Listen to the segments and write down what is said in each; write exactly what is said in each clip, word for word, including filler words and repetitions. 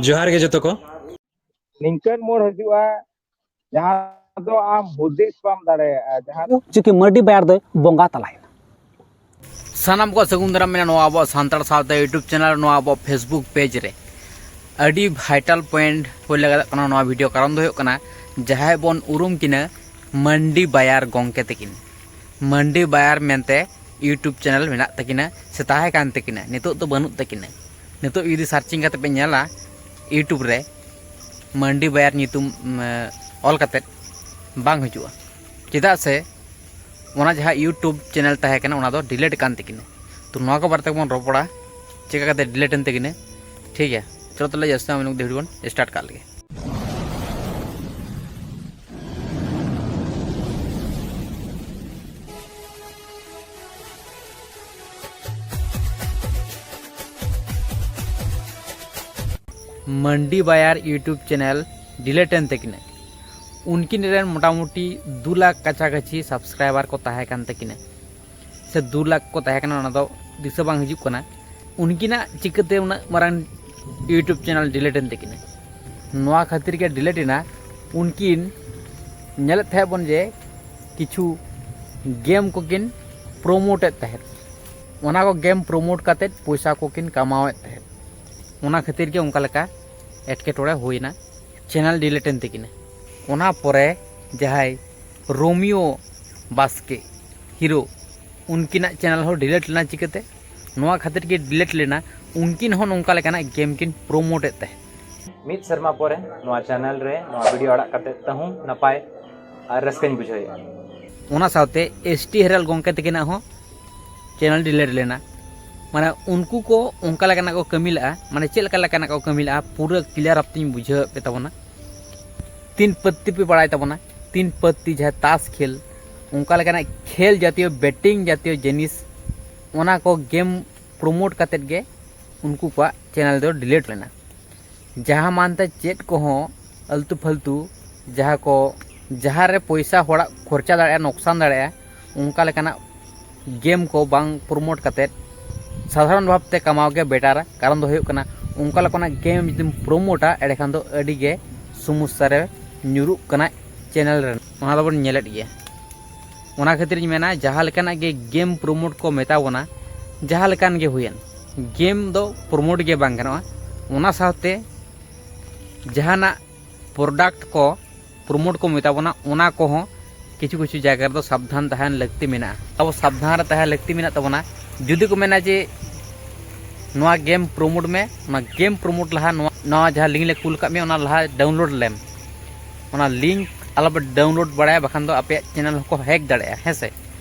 ᱡᱚᱦᱟᱨ ᱜᱮ ᱡᱚᱛᱚ ᱠᱚ᱾ ᱱᱤᱝᱠᱟᱹᱱ ᱢᱳᱲ ᱦᱤᱡᱩᱜᱼᱟ, ᱡᱟᱦᱟᱸ ᱫᱚ ᱟᱢ ᱦᱩᱫᱤᱥ ᱵᱟᱢ ᱫᱟᱲᱮᱭᱟᱜᱼᱟ, ᱡᱟᱦᱟᱸ ᱫᱚ ᱪᱩᱠᱤ ᱢᱟᱹᱨᱰᱤ ᱵᱟᱭᱟᱨ ᱫᱚᱭ ᱵᱚᱸᱜᱟ ᱛᱟᱞᱟᱭᱮᱱᱟ᱾ ᱥᱟᱱᱟᱢ ᱠᱚ ᱥᱟᱹᱜᱩᱱ ᱫᱟᱨᱟᱢ ᱢᱮᱱᱟ ᱱᱚᱣᱟ ᱟᱵᱚᱣᱟᱜ ᱥᱟᱱᱛᱟᱲ ᱥᱟᱶᱛᱟ YouTube ᱪᱮᱱᱮᱞ, ᱱᱚᱣᱟ ᱟᱵᱚᱣᱟᱜ Facebook ᱯᱮᱡᱽ ᱨᱮ᱾ ᱟᱹᱰᱤ ᱵᱷᱟᱭᱴᱟᱞ ᱯᱚᱭᱮᱱᱴ ᱦᱩᱭ ᱞᱟᱹᱜᱤᱫᱚᱜ ᱠᱟᱱᱟ ᱱᱚᱣᱟ ᱵᱷᱤᱰᱤᱭᱳ, ᱠᱟᱨᱚᱱ ᱫᱚ ᱦᱩᱭᱩᱜ ᱠᱟᱱᱟ ᱡᱟᱦᱟᱸᱭ ᱵᱚᱱ ᱩᱨᱩᱢ ᱠᱤᱱᱟ ᱢᱟᱹᱱᱰᱤ ᱵᱟᱭᱟᱨ ᱜᱚᱢᱠᱮ ᱛᱟᱹᱠᱤᱱ᱾ ᱢᱟᱹᱱᱰᱤ ᱵᱟᱭᱟᱨ ᱢᱮᱱᱛᱮ YouTube ᱪᱮᱱᱮᱞ ᱢᱮᱱᱟᱜ ᱛᱟᱹᱠᱤᱱᱟ ᱥᱮ ᱛᱟᱦᱮᱸ ᱠᱟᱱ ᱛᱟᱹᱠᱤᱱᱟ, ᱱᱤᱛᱚᱜ ᱫᱚ ᱵᱟᱹᱱᱩᱜ ᱛᱟᱹᱠᱤᱱᱟ᱾ ᱱᱤᱛᱚᱜ ᱡᱩᱫᱤ ᱥᱟᱨᱪᱤᱝ ᱠᱟᱛᱮ ᱯᱮ ᱧᱮᱞᱟ YouTube ᱨᱮ ᱢᱟᱹᱱᱰᱤ ᱵᱟᱭᱟᱨ ᱧᱩᱛᱩᱢ ᱚᱞ ᱠᱟᱛᱮ ᱵᱟᱝ ᱦᱤᱡᱩᱜᱼᱟ, ᱪᱮᱫᱟᱜ ᱥᱮ ᱚᱱᱟ ᱡᱟᱦᱟᱸ YouTube ᱪᱮᱱᱮᱞ ᱛᱟᱦᱮᱸ ᱠᱟᱱᱟ ᱚᱱᱟ ᱫᱚ ᱰᱤᱞᱤᱴ ᱠᱟᱱ ᱛᱟᱹᱠᱤᱱᱟ᱾ ᱛᱚ ᱱᱚᱣᱟ ᱠᱚ ᱵᱟᱨᱮ ᱛᱮᱵᱚᱱ ᱨᱚᱯᱚᱲᱟ, ᱪᱮᱠᱟ ᱠᱟᱛᱮ ᱰᱤᱞᱤᱴ ᱮᱱ ᱛᱟᱹᱠᱤᱱᱟ᱾ ᱴᱷᱤᱠ ᱜᱮᱭᱟ, ᱪᱚᱞᱚ ᱛᱟᱦᱞᱮ ᱡᱟᱹᱥᱛᱤ ᱵᱟᱝ ᱢᱮᱱ ᱠᱟᱛᱮ ᱵᱷᱤᱰᱤᱭᱳ ᱵᱚᱱ ᱥᱴᱟᱨᱴ ᱠᱟᱜ ᱞᱮᱜᱮ᱾ ᱢᱟᱹᱱᱰᱤ ᱵᱟᱭᱟᱨ YouTube ᱪᱮᱱᱮᱞ ᱰᱤᱞᱤᱴ ᱮᱱ ᱛᱟᱹᱠᱤᱱᱟ᱾ ᱩᱱᱠᱤᱱ ᱨᱮᱱ ᱢᱚᱴᱟᱢᱩᱴᱤ ᱫᱩ ᱞᱟᱠᱷ ᱠᱟᱪᱷᱟ ᱠᱟᱪᱷᱤ ᱥᱟᱵᱥᱠᱨᱟᱭᱵᱟᱨ ᱠᱚ ᱛᱟᱦᱮᱸ ᱠᱟᱱ ᱛᱟᱹᱠᱤᱱᱟ, ᱥᱮ ᱫᱩ ᱞᱟᱠᱷ ᱠᱚ ᱛᱟᱦᱮᱸ ᱠᱟᱱᱟ, ᱚᱱᱟ ᱫᱚ ᱫᱤᱥᱟᱹ ᱵᱟᱝ ᱦᱤᱡᱩᱜ ᱠᱟᱱᱟ᱾ ᱩᱱᱠᱤᱱᱟᱜ ᱪᱤᱠᱟᱹᱛᱮ ᱩᱱᱟᱹᱜ ᱢᱟᱨᱟᱝ YouTube ᱪᱮᱱᱮᱞ ᱰᱤᱞᱤᱴ ᱮᱱ ᱛᱟᱹᱠᱤᱱᱟ? ᱱᱚᱣᱟ ᱠᱷᱟᱹᱛᱤᱨ ᱜᱮ ᱰᱤᱞᱤᱴ ᱮᱱᱟ᱾ ᱩᱱᱠᱤᱱ ᱧᱮᱞᱮᱫ ᱛᱟᱦᱮᱸᱫ ᱵᱚᱱ ᱡᱮ ᱠᱤᱪᱷᱩ ᱜᱮᱢ ᱠᱚᱠᱤᱱ ᱯᱨᱳᱢᱳᱴ ᱮᱫ ᱛᱟᱦᱮᱸᱫ, ᱚᱱᱟ ᱠᱚ ᱜᱮᱢ ᱯᱨᱳᱢᱳᱴ ᱠᱟᱛᱮᱫ ᱯᱚᱭᱥᱟ ᱠᱚᱠᱤᱱ ᱠᱟᱢᱟᱣᱮᱫ ᱛᱟᱦᱮᱸᱫ᱾ ᱚᱱᱟ ᱠᱷᱟᱹᱛᱤᱨ ᱜᱮ ᱚᱱᱠᱟ ᱞᱮᱠᱟ ᱮᱴᱠᱮᱴᱚᱬᱮ ᱦᱩᱭᱱᱟ, ᱪᱮᱱᱮᱞ ᱰᱤᱞᱤᱴ ᱮᱱ ᱛᱟᱹᱠᱤᱱᱟ᱾ ᱚᱱᱟ ᱯᱚᱨᱮ ᱡᱟᱦᱟᱸᱭ ᱨᱳᱢᱤᱭᱳ ᱵᱟᱥᱠᱮ ᱦᱤᱨᱳ, ᱩᱱᱠᱤᱱᱟᱜ ᱪᱮᱱᱮᱞ ᱦᱚᱸ ᱰᱤᱞᱤᱴ ᱞᱮᱱᱟ᱾ ᱪᱤᱠᱟᱹᱛᱮ? ᱱᱚᱣᱟ ᱠᱷᱟᱹᱛᱤᱨ ᱜᱮ ᱰᱤᱞᱤᱴ ᱞᱮᱱᱟ, ᱩᱱᱠᱤᱱ ᱦᱚᱸ ᱱᱚᱝᱠᱟ ᱞᱮᱠᱟᱱᱟᱜ ᱜᱮᱢ ᱠᱤᱱ ᱯᱨᱳᱢᱳᱴ ᱮᱫ ᱛᱟᱦᱮᱸᱫ᱾ ᱢᱤᱫ ᱥᱮᱨᱢᱟ ᱯᱚᱨᱮ ᱱᱚᱣᱟ ᱪᱮᱱᱮᱞ ᱨᱮ ᱱᱚᱣᱟ ᱵᱷᱤᱰᱤᱭᱳ ᱟᱲᱟᱜ ᱠᱟᱛᱮ ᱛᱟᱹᱦᱩ ᱱᱟᱯᱟᱭ ᱟᱨ ᱨᱟᱹᱥᱠᱟᱹᱧ ᱵᱩᱡᱷᱟᱹᱣᱮᱫᱼᱟ᱾ ᱚᱱᱟ ᱥᱟᱶᱛᱮ ᱮᱥ ᱴᱤ ᱦᱮᱨᱟᱞ ᱜᱚᱢᱠᱮ ᱛᱟᱹᱠᱤᱱᱟᱜ ᱦᱚᱸ ᱪᱮᱱᱮᱞ ᱰᱤᱞᱤᱴ ᱞᱮᱱᱟ᱾ ᱢᱟᱱᱮ ᱩᱱᱠᱩ ᱠᱚ ᱚᱱᱠᱟ ᱞᱮᱠᱟᱱᱟᱜ ᱠᱚ ᱠᱟᱹᱢᱤ ᱞᱮᱜᱼᱟ, ᱢᱟᱱᱮ ᱪᱮᱫ ᱞᱮᱠᱟ ᱞᱮᱠᱟᱱᱟᱜ ᱠᱚ ᱠᱟᱹᱢᱤ ᱞᱮᱜᱼᱟ, ᱯᱩᱨᱟᱹ ᱠᱞᱤᱭᱟᱨ ᱟᱯ ᱛᱤᱧ ᱵᱩᱡᱷᱟᱹᱣ ᱯᱮ ᱛᱟᱵᱚᱱᱟ᱾ ᱛᱤᱱ ᱯᱟᱹᱛᱤ ᱯᱮ ᱵᱟᱲᱟᱭ ᱛᱟᱵᱚᱱᱟ, ᱛᱤᱱ ᱯᱟᱹᱛᱤ ᱡᱟᱦᱟᱸ ᱛᱟᱥ ᱠᱷᱮᱞ, ᱚᱱᱠᱟ ᱞᱮᱠᱟᱱᱟᱜ ᱠᱷᱮᱞ ᱡᱟᱛᱤᱭᱚ, ᱵᱮᱴᱤᱝ ᱡᱟᱛᱤᱭᱚ ᱡᱤᱱᱤᱥ, ᱚᱱᱟ ᱠᱚ ᱜᱮᱢ ᱯᱨᱳᱢᱳᱴ ᱠᱟᱛᱮᱫ ᱜᱮ ᱩᱱᱠᱩ ᱠᱚᱣᱟᱜ ᱪᱮᱱᱮᱞ ᱫᱚ ᱰᱤᱞᱤᱴ ᱞᱮᱱᱟ᱾ ᱡᱟᱦᱟᱸ ᱢᱟᱱᱛᱮ ᱪᱮᱫ ᱠᱚᱦᱚᱸ ᱟᱹᱞᱛᱩ ᱯᱷᱟᱹᱞᱛᱩ, ᱡᱟᱦᱟᱸ ᱠᱚ, ᱡᱟᱦᱟᱸ ᱨᱮ ᱯᱚᱭᱥᱟ ᱦᱚᱲᱟᱜ ᱠᱷᱚᱨᱪᱟ ᱫᱟᱲᱮᱭᱟᱜᱼᱟ, ᱱᱚᱠᱥᱟᱱ ᱫᱟᱲᱮᱭᱟᱜᱼᱟ, ᱚᱱᱠᱟ ᱞᱮᱠᱟᱱᱟᱜ ᱜᱮᱢ ᱠᱚ ᱵᱟᱝ ᱯᱨᱳᱢᱳᱴ ᱠᱟᱛᱮᱫ ᱥᱟᱫᱷᱟᱨᱚᱱ ᱵᱷᱟᱵᱽᱛᱮ ᱠᱟᱢᱟᱣ ᱜᱮ ᱵᱮᱴᱟᱨᱟ᱾ ᱠᱟᱨᱚᱱ ᱫᱚ ᱦᱩᱭᱩᱜ ᱠᱟᱱᱟ, ᱚᱱᱠᱟ ᱞᱮᱠᱟᱱᱟᱜ ᱜᱮᱢ ᱡᱩᱫᱤᱢ ᱯᱨᱳᱢᱳᱴᱟ, ᱮᱸᱰᱮᱠᱷᱟᱱ ᱫᱚ ᱟᱹᱰᱤ ᱜᱮ ᱥᱚᱢᱚᱥᱥᱟ ᱨᱮ ᱧᱩᱨᱩᱜ ᱠᱟᱱᱟ ᱪᱮᱱᱮᱞ ᱨᱮ᱾ ᱚᱱᱟ ᱫᱚᱵᱚᱱ ᱧᱮᱞᱮᱫ ᱜᱮᱭᱟ᱾ ᱚᱱᱟ ᱠᱷᱟᱹᱛᱤᱨ ᱤᱧ ᱢᱮᱱᱟ, ᱡᱟᱦᱟᱸ ᱞᱮᱠᱟᱱᱟᱜ ᱜᱮ ᱜᱮᱢ ᱯᱨᱳᱢᱳᱴ ᱠᱚ ᱢᱮᱛᱟ ᱵᱚᱱᱟ, ᱡᱟᱦᱟᱸ ᱞᱮᱠᱟᱱ ᱜᱮ ᱦᱩᱭᱮᱱ, ᱜᱮᱢ ᱫᱚ ᱯᱨᱳᱢᱳᱴ ᱜᱮ ᱵᱟᱝ ᱜᱟᱱᱚᱜᱼᱟ᱾ ᱚᱱᱟ ᱥᱟᱶᱛᱮ ᱡᱟᱦᱟᱱᱟᱜ ᱯᱨᱚᱰᱟᱠᱴ ᱠᱚ ᱯᱨᱳᱢᱳᱴ ᱠᱚ ᱢᱮᱛᱟ ᱵᱚᱱᱟ, ᱚᱱᱟ ᱠᱚᱦᱚᱸ ᱠᱤᱪᱷᱩ ᱠᱤᱪᱷᱩ ᱡᱟᱭᱜᱟ ᱨᱮᱫᱚ ᱥᱟᱵᱫᱷᱟᱱ ᱛᱟᱦᱮᱱ ᱞᱟᱹᱠᱛᱤ ᱢᱮᱱᱟᱜᱼᱟ᱾ ᱟᱵᱚ ᱥᱟᱵᱫᱷᱟᱱ ᱨᱮ ᱛᱟᱦᱮᱸ ᱞᱟᱹᱠᱛᱤ ᱢᱮᱱᱟᱜ ᱛᱟᱵᱚᱱᱟ᱾ ᱡᱩᱫᱤ ᱠᱚ ᱢᱮᱱᱟ ᱡᱮ ᱱᱚᱣᱟ ᱜᱮᱢ ᱯᱨᱳᱢᱳᱴ ᱢᱮ, ᱚᱱᱟ ᱜᱮᱢ ᱯᱨᱳᱢᱳᱴ ᱞᱟᱦᱟ ᱱᱚᱣᱟ, ᱱᱚᱣᱟ ᱡᱟᱦᱟᱸ ᱞᱤᱝᱠ ᱞᱮ ᱠᱩᱞ ᱠᱟᱜ ᱢᱮᱭᱟ, ᱚᱱᱟ ᱞᱟᱦᱟ ᱰᱟᱣᱩᱱᱞᱳᱰ ᱞᱮᱢ᱾ ᱚᱱᱟ ᱞᱤᱝᱠ ᱟᱞᱚᱯᱮ ᱰᱟᱣᱩᱱᱞᱳᱰ ᱵᱟᱲᱟᱭᱟ, ᱵᱟᱠᱷᱟᱱ ᱫᱚ ᱟᱯᱮᱭᱟᱜ ᱪᱮᱱᱮᱞ ᱦᱚᱸᱠᱚ ᱦᱮᱠ ᱫᱟᱲᱮᱭᱟᱜᱼᱟ, ᱦᱮᱸ ᱥᱮ?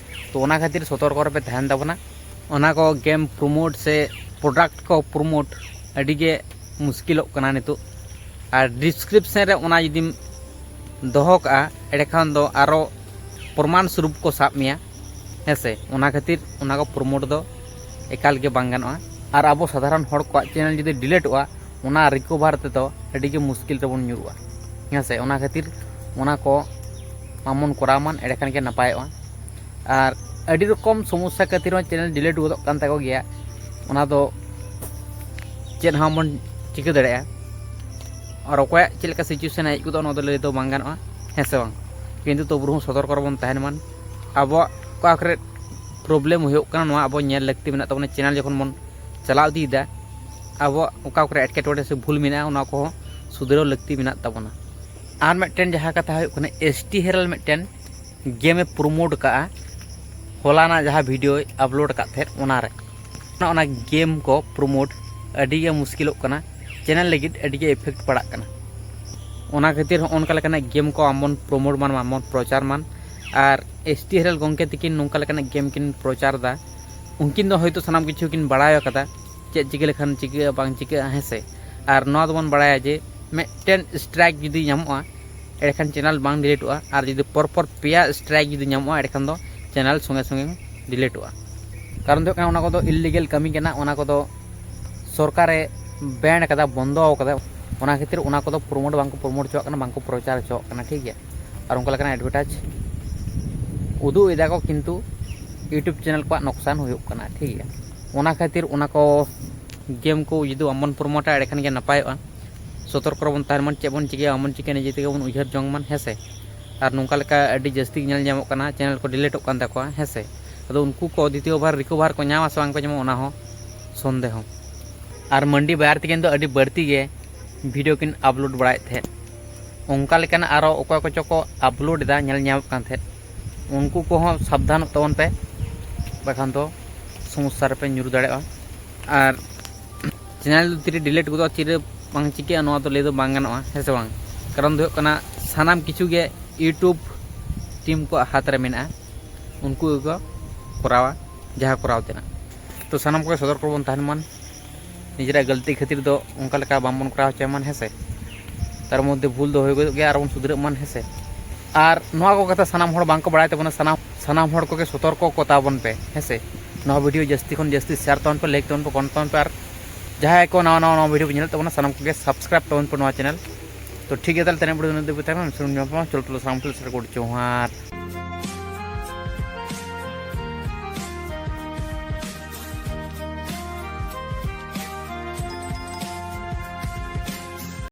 ᱛᱚ ᱚᱱᱟ ᱠᱷᱟᱹᱛᱤᱨ ᱥᱚᱛᱚᱨᱠᱚ ᱨᱮᱯᱮ ᱛᱟᱦᱮᱱ ᱛᱟᱵᱚᱱᱟ᱾ ᱚᱱᱟ ᱠᱚ ᱜᱮᱢ ᱯᱨᱳᱢᱳᱴ ᱥᱮ ᱯᱨᱚᱰᱟᱠᱴ ᱠᱚ ᱯᱨᱳᱢᱳᱴ ᱟᱹᱰᱤ ᱜᱮ ᱢᱩᱥᱠᱤᱞᱚᱜ ᱠᱟᱱᱟ ᱱᱤᱛᱚᱜ᱾ ᱟᱨ ᱰᱤᱥᱠᱨᱤᱯᱥᱚᱱ ᱨᱮ ᱚᱱᱟ ᱡᱩᱫᱤᱢ ᱫᱚᱦᱚ ᱠᱟᱜᱼᱟ, ᱮᱸᱰᱮᱠᱷᱟᱱ ᱫᱚ ᱟᱨᱚ ᱯᱨᱚᱢᱟᱱ ᱥᱚᱨᱩᱯ ᱠᱚ ᱥᱟᱵ ᱢᱮᱭᱟ, ᱦᱮᱸ ᱥᱮ? ᱚᱱᱟ ᱠᱷᱟᱹᱛᱤᱨ ᱚᱱᱟ ᱠᱚ ᱯᱨᱳᱢᱳᱴ ᱫᱚ ᱮᱠᱟᱞ ᱜᱮ ᱵᱟᱝ ᱜᱟᱱᱚᱜᱼᱟ᱾ ᱟᱨ ᱟᱵᱚ ᱥᱟᱫᱷᱟᱨᱚᱱ ᱦᱚᱲ ᱠᱚᱣᱟᱜ ᱪᱮᱱᱮᱞ ᱡᱩᱫᱤ ᱰᱤᱞᱤᱴᱚᱜᱼᱟ, ᱚᱱᱟ ᱨᱤᱠᱚᱵᱷᱟᱨ ᱛᱮᱫᱚ ᱟᱹᱰᱤ ᱜᱮ ᱢᱩᱥᱠᱤᱞ ᱨᱮᱵᱚᱱ ᱧᱩᱨᱩᱜᱼᱟ, ᱦᱮᱸ ᱥᱮ? ᱚᱱᱟ ᱠᱷᱟᱹᱛᱤᱨ ᱚᱱᱟ ᱠᱚ ᱵᱟᱵᱚᱱ ᱠᱚᱨᱟᱣ ᱢᱟ, ᱮᱸᱰᱮᱠᱷᱟᱱ ᱜᱮ ᱱᱟᱯᱟᱭᱚᱜᱼᱟ᱾ ᱟᱨ ᱟᱹᱰᱤ ᱨᱚᱠᱚᱢ ᱥᱚᱢᱚᱥᱥᱟ ᱠᱷᱟᱹᱛᱤᱨ ᱦᱚᱸ ᱪᱮᱱᱮᱞ ᱰᱤᱞᱤᱴ ᱜᱚᱫᱚᱜ ᱠᱟᱱ ᱛᱟᱠᱚ ᱜᱮᱭᱟ, ᱚᱱᱟ ᱫᱚ ᱪᱮᱫ ᱦᱚᱸ ᱵᱟᱵᱚᱱ ᱪᱤᱠᱟᱹ ᱫᱟᱲᱮᱭᱟᱜᱼᱟ᱾ ᱟᱨ ᱚᱠᱚᱭᱟᱜ ᱪᱮᱫ ᱞᱮᱠᱟ ᱥᱤᱪᱩᱭᱮᱥᱚᱱ ᱦᱮᱡ ᱜᱚᱫᱚᱜᱼᱟ, ᱚᱱᱟ ᱫᱚ ᱞᱟᱹᱭ ᱫᱚ ᱵᱟᱝ ᱜᱟᱱᱚᱜᱼᱟ, ᱦᱮᱸ ᱥᱮ ᱵᱟᱝ? ᱠᱤᱱᱛᱩ ᱛᱚᱵᱩ ᱨᱮᱦᱚᱸ ᱥᱚᱛᱚᱨᱠᱚ ᱨᱮᱵᱚᱱ ᱛᱟᱦᱮᱱ ᱢᱟ᱾ ᱟᱵᱚᱣᱟᱜ ᱚᱠᱟ ᱠᱚᱨᱮ ᱯᱨᱚᱵᱞᱮᱢ ᱦᱩᱭᱩᱜ ᱠᱟᱱᱟ, ᱱᱚᱣᱟ ᱟᱵᱚ ᱧᱮᱞ ᱞᱟᱹᱠᱛᱤ ᱢᱮᱱᱟᱜ ᱛᱟᱵᱚᱱᱟ᱾ ᱪᱮᱱᱮᱞ ᱡᱚᱠᱷᱚᱱ ᱵᱚᱱ ᱪᱟᱞᱟᱣ ᱤᱫᱤᱭᱮᱫᱟ, ᱟᱵᱚᱣᱟᱜ ᱚᱠᱟ ᱠᱚᱨᱮ ᱮᱴᱠᱮᱴᱚᱬᱮ ᱥᱮ ᱵᱷᱩᱞ ᱢᱮᱱᱟᱜᱼᱟ, ᱚᱱᱟ ᱠᱚᱦᱚᱸ ᱥᱩᱫᱷᱨᱟᱹᱣ ᱞᱟᱹᱠᱛᱤ ᱢᱮᱱᱟᱜ ᱛᱟᱵᱚᱱᱟ᱾ ᱟᱨ ᱢᱤᱫᱴᱮᱱ ᱡᱟᱦᱟᱸ ᱠᱟᱛᱷᱟ ᱦᱩᱭᱩᱜ ᱠᱟᱱᱟ, ᱮᱥ ᱴᱤ ᱦᱮᱨᱟᱞ ᱢᱤᱫᱴᱮᱱ ᱜᱮᱢᱮ ᱯᱨᱳᱢᱳᱴ ᱠᱟᱜᱼᱟ, ᱦᱚᱞᱟᱱᱟᱜ ᱡᱟᱦᱟᱸ ᱵᱷᱤᱰᱤᱭᱳᱭ ᱟᱯᱞᱳᱰ ᱟᱠᱟᱫ ᱛᱟᱦᱮᱸᱫ, ᱚᱱᱟᱨᱮ ᱚᱱᱟ, ᱚᱱᱟ ᱜᱮᱢ ᱠᱚ ᱯᱨᱳᱢᱳᱴ ᱟᱹᱰᱤ ᱜᱮ ᱢᱩᱥᱠᱤᱞᱚᱜ ᱠᱟᱱᱟ, ᱪᱮᱱᱮᱞ ᱞᱟᱹᱜᱤᱫ ᱟᱹᱰᱤ ᱜᱮ ᱤᱯᱷᱮᱠᱴ ᱯᱟᱲᱟᱜ ᱠᱟᱱᱟ᱾ ᱚᱱᱟ ᱠᱷᱟᱹᱛᱤᱨ ᱦᱚᱸᱜᱼᱚ ᱱᱚᱝᱠᱟ ᱞᱮᱠᱟᱱᱟᱜ ᱜᱮᱢ ᱠᱚ ᱟᱢ ᱵᱚᱱ ᱯᱨᱳᱢᱳᱴ ᱢᱟᱱ, ᱟᱢ ᱵᱚᱱ ᱯᱨᱚᱪᱟᱨ ᱢᱟᱱ᱾ ᱟᱨ ᱮᱥ ᱴᱤ ᱦᱮᱨᱟᱞ ᱜᱚᱢᱠᱮ ᱛᱤᱠᱤᱱ ᱱᱚᱝᱠᱟ ᱞᱮᱠᱟᱱᱟᱜ ᱜᱮᱢ ᱠᱤᱱ ᱯᱨᱚᱪᱟᱨ ᱮᱫᱟ, ᱩᱱᱠᱤᱱ ᱫᱚ ᱦᱳᱭᱛᱳ ᱥᱟᱱᱟᱢ ᱠᱤᱪᱷᱩ ᱠᱤᱱ ᱵᱟᱲᱟᱭ ᱟᱠᱟᱫᱟ, ᱪᱮᱫ ᱪᱤᱠᱟᱹ ᱞᱮᱠᱷᱟᱱ ᱪᱤᱠᱟᱹᱜᱼᱟ ᱵᱟᱝ ᱪᱤᱠᱟᱹᱜᱼᱟ, ᱦᱮᱸ ᱥᱮ? ᱟᱨ ᱱᱚᱣᱟ ᱫᱚᱵᱚᱱ ᱵᱟᱲᱟᱭᱟ ᱡᱮ ᱢᱤᱫᱴᱮᱱ ᱥᱴᱨᱟᱭᱤᱠ ᱡᱩᱫᱤ ᱧᱟᱢᱚᱜᱼᱟ, ᱮᱸᱰᱮᱠᱷᱟᱱ ᱪᱮᱱᱮᱞ ᱵᱟᱝ ᱰᱤᱞᱤᱴᱚᱜᱼᱟ, ᱟᱨ ᱡᱩᱫᱤ ᱯᱚᱨ ᱯᱚᱨ ᱯᱮᱭᱟ ᱥᱴᱨᱟᱭᱤᱠ ᱡᱩᱫᱤ ᱧᱟᱢᱚᱜᱼᱟ, ᱮᱸᱰᱮᱠᱷᱟᱱ ᱫᱚ ᱪᱮᱱᱮᱞ ᱥᱚᱸᱜᱮ ᱥᱚᱸᱜᱮ ᱰᱤᱞᱤᱴᱚᱜᱼᱟ᱾ ᱠᱟᱨᱚᱱ ᱫᱚ ᱦᱩᱭᱩᱜ ᱠᱟᱱᱟ, ᱚᱱᱟ ᱠᱚᱫᱚ ᱤᱞᱤᱜᱮᱞ ᱠᱟᱹᱢᱤ ᱠᱟᱱᱟ, ᱚᱱᱟ ᱠᱚᱫᱚ ᱥᱚᱨᱠᱟᱨᱮ ᱵᱮᱱ ᱟᱠᱟᱫᱟ, ᱵᱚᱱᱫᱚ ᱟᱠᱟᱫᱟ᱾ ᱚᱱᱟ ᱠᱷᱟᱹᱛᱤᱨ ᱚᱱᱟ ᱠᱚᱫᱚ ᱯᱨᱳᱢᱳᱴ ᱵᱟᱝ ᱠᱚ ᱯᱨᱳᱢᱳᱴ ᱦᱚᱪᱚᱣᱟᱜ ᱠᱟᱱᱟ, ᱵᱟᱝ ᱠᱚ ᱯᱨᱚᱪᱟᱨ ᱦᱚᱪᱚᱣᱟᱜ ᱠᱟᱱᱟ, ᱴᱷᱤᱠ ᱜᱮᱭᱟ? ᱟᱨ ᱚᱱᱠᱟ ᱞᱮᱠᱟᱱᱟᱜ ᱮᱰᱵᱷᱮᱴᱟᱡᱽ ᱩᱫᱩᱜ ᱮᱫᱟ ᱠᱚ, ᱠᱤᱱᱛᱩ YouTube ᱪᱮᱱᱮᱞ ᱠᱚᱣᱟᱜ ᱱᱚᱠᱥᱟᱱ ᱦᱩᱭᱩᱜ ᱠᱟᱱᱟ, ᱴᱷᱤᱠ ᱜᱮᱭᱟ? ᱚᱱᱟ ᱠᱷᱟᱹᱛᱤᱨ ᱚᱱᱟ ᱠᱚ ᱜᱮᱢ ᱠᱚ ᱡᱩᱫᱤ ᱵᱟᱝᱵᱚᱱ ᱯᱨᱚᱢᱳᱴᱟ, ᱮᱸᱰᱮᱠᱷᱟᱱ ᱜᱮ ᱱᱟᱯᱟᱭᱚᱜᱼᱟ᱾ ᱥᱚᱛᱚᱨᱠᱚ ᱨᱮᱵᱚᱱ ᱛᱟᱦᱮᱱ ᱢᱟ, ᱪᱮᱫ ᱵᱚᱱ ᱪᱤᱠᱟᱹᱭᱟ, ᱵᱟᱵᱚᱱ ᱪᱤᱠᱟᱹᱭᱟ, ᱱᱤᱡᱮ ᱛᱮᱜᱮ ᱵᱚᱱ ᱩᱭᱦᱟᱹᱨ ᱡᱚᱝ ᱢᱟ, ᱦᱮᱸ ᱥᱮ᱾ ᱟᱨ ᱱᱚᱝᱠᱟ ᱞᱮᱠᱟ ᱟᱹᱰᱤ ᱡᱟᱹᱥᱛᱤ ᱧᱮᱞ ᱧᱟᱢᱚᱜ ᱠᱟᱱᱟ, ᱪᱮᱱᱮᱞ ᱠᱚ ᱰᱤᱞᱤᱴᱚᱜ ᱠᱟᱱ ᱛᱟᱠᱚᱣᱟ, ᱦᱮᱸ ᱥᱮ᱾ ᱟᱫᱚ ᱩᱱᱠᱩ ᱠᱚ ᱫᱤᱛᱤᱭᱚ ᱵᱟᱨ ᱨᱤᱠᱚᱵᱷᱟᱨ ᱠᱚ ᱧᱟᱢᱟ ᱥᱮ ᱵᱟᱝ ᱠᱚ ᱧᱟᱢᱟ, ᱚᱱᱟ ᱦᱚᱸ ᱥᱚᱱᱫᱮᱦᱚ᱾ ᱟᱨ ᱢᱟᱱᱰᱤ ᱵᱟᱭᱟᱨ ᱛᱟᱹᱠᱤᱱ ᱫᱚ ᱟᱹᱰᱤ ᱵᱟᱹᱲᱛᱤ ᱜᱮ ᱵᱷᱤᱰᱤᱭᱳ ᱠᱤᱱ ᱟᱯᱞᱳᱰ ᱵᱟᱲᱟᱭᱮᱫ ᱛᱟᱦᱮᱸᱫ᱾ ᱚᱱᱠᱟ ᱞᱮᱠᱟᱱᱟᱜ ᱟᱨᱚ ᱚᱠᱚᱭ ᱠᱚᱪᱚ ᱠᱚ ᱟᱯᱞᱳᱰ ᱮᱫᱟ, ᱧᱮᱞ ᱧᱟᱢᱚᱜ ᱠᱟᱱ ᱛᱟᱦᱮᱸᱫ᱾ ᱩᱱᱠᱩ ᱠᱚᱦᱚᱸ ᱥᱟᱵᱫᱷᱟᱱᱚᱜ ᱛᱟᱵᱚᱱ ᱯᱮ, ᱵᱟᱠᱷᱟᱱ ᱫᱚ ᱥᱚᱢᱚᱥᱥᱟ ᱨᱮᱯᱮ ᱧᱩᱨ ᱫᱟᱲᱮᱭᱟᱜᱼᱟ᱾ ᱟᱨ ᱪᱮᱱᱮᱞ ᱫᱚ ᱛᱤᱨᱮ ᱰᱤᱞᱤᱴ ᱜᱚᱫᱚᱜᱼᱟ, ᱛᱤᱨᱮ ᱵᱟᱝ ᱪᱤᱠᱟᱹᱜᱼᱟ, ᱱᱚᱣᱟ ᱫᱚ ᱞᱟᱹᱭ ᱫᱚ ᱵᱟᱝ ᱜᱟᱱᱚᱜᱼᱟ, ᱦᱮᱸ ᱥᱮ ᱵᱟᱝ? ᱠᱟᱨᱚᱱ ᱫᱚ ᱦᱩᱭᱩᱜ ᱠᱟᱱᱟ, ᱥᱟᱱᱟᱢ ᱠᱤᱪᱷᱩ ᱜᱮ ᱤᱭᱩᱴᱩᱵᱽ ᱴᱤᱢ ᱠᱚᱣᱟᱜ ᱦᱟᱛ ᱨᱮ ᱢᱮᱱᱟᱜᱼᱟ᱾ ᱩᱱᱠᱩ ᱜᱮᱠᱚ ᱠᱚᱨᱟᱣᱟ ᱡᱟᱦᱟᱸ ᱠᱚᱨᱟᱣ ᱛᱮᱱᱟᱜ᱾ ᱛᱚ ᱥᱟᱱᱟᱢ ᱠᱚᱜᱮ ᱥᱚᱛᱚᱨᱠᱚ ᱵᱚᱱ ᱛᱟᱦᱮᱱ ᱢᱟ, ᱱᱤᱡᱮᱨᱟᱜ ᱜᱟᱹᱞᱛᱤ ᱠᱷᱟᱹᱛᱤᱨ ᱫᱚ ᱚᱱᱠᱟ ᱞᱮᱠᱟ ᱵᱟᱝᱵᱚᱱ ᱠᱚᱨᱟᱣ ᱦᱚᱪᱚᱭ ᱢᱟ, ᱦᱮᱸ ᱥᱮ᱾ ᱛᱟᱨ ᱢᱚᱫᱽᱫᱷᱮ ᱵᱷᱩᱞ ᱫᱚ ᱦᱩᱭ ᱜᱚᱫᱚᱜ ᱜᱮᱭᱟ, ᱟᱨ ᱵᱚᱱ ᱥᱩᱫᱷᱨᱟᱹᱜ ᱢᱟ, ᱦᱮᱸ ᱥᱮ᱾ ᱟᱨ ᱱᱚᱣᱟ ᱠᱚ ᱠᱟᱛᱷᱟ ᱥᱟᱱᱟᱢ ᱦᱚᱲ ᱵᱟᱝᱠᱚ ᱵᱟᱲᱟᱭ ᱛᱟᱵᱚᱱᱟ, ᱥᱟᱱᱟᱢ ᱥᱟᱱᱟᱢ ᱦᱚᱲ ᱠᱚᱜᱮ ᱥᱚᱛᱚᱨᱠᱚ ᱠᱚ ᱛᱟᱵᱚᱱ ᱯᱮ, ᱦᱮᱸ ᱥᱮ᱾ ᱱᱚᱣᱟ ᱵᱷᱤᱰᱤᱭᱳ ᱡᱟᱹᱥᱛᱤ ᱠᱷᱚᱱ ᱡᱟᱹᱥᱛᱤ ᱥᱮᱭᱟᱨ ᱛᱟᱵᱚᱱ ᱯᱮ, ᱞᱟᱭᱤᱠ ᱛᱟᱵᱚᱱ ᱯᱮ, ᱠᱚᱢᱮᱱᱴ ᱛᱟᱵᱚᱱ ᱯᱮ, ᱟᱨ ᱡᱟᱦᱟᱸᱭ ᱠᱚ ᱱᱟᱣᱟ ᱱᱟᱣᱟ ᱱᱚᱣᱟ ᱵᱷᱤᱰᱤᱭᱳ ᱯᱮ ᱧᱮᱞᱮᱫ ᱛᱟᱵᱚᱱᱟ, ᱥᱟᱱᱟᱢ ᱠᱚᱜᱮ ᱥᱟᱵᱥᱠᱨᱟᱭᱤᱵᱽ ᱛᱟᱵᱚᱱ ᱯᱮ ᱱᱚᱣᱟ ᱪᱮᱱᱮᱞ᱾ ᱛᱚ ᱴᱷᱤᱠ ᱜᱮᱭᱟ, ᱛᱟᱦᱚᱞᱮ ᱛᱮᱦᱮᱧ ᱵᱷᱤᱰᱤᱭᱳ ᱫᱚ ᱤᱱᱟᱹᱜ ᱫᱷᱟᱹᱵᱤᱡ ᱛᱟᱦᱮᱸ ᱠᱟᱱᱟ᱾ ᱪᱚᱞᱚ ᱛᱟᱦᱚᱞᱮ ᱥᱟᱱᱟᱢ ᱠᱚ ᱥᱟᱨ ᱠᱚ ᱡᱚᱦᱟᱨ᱾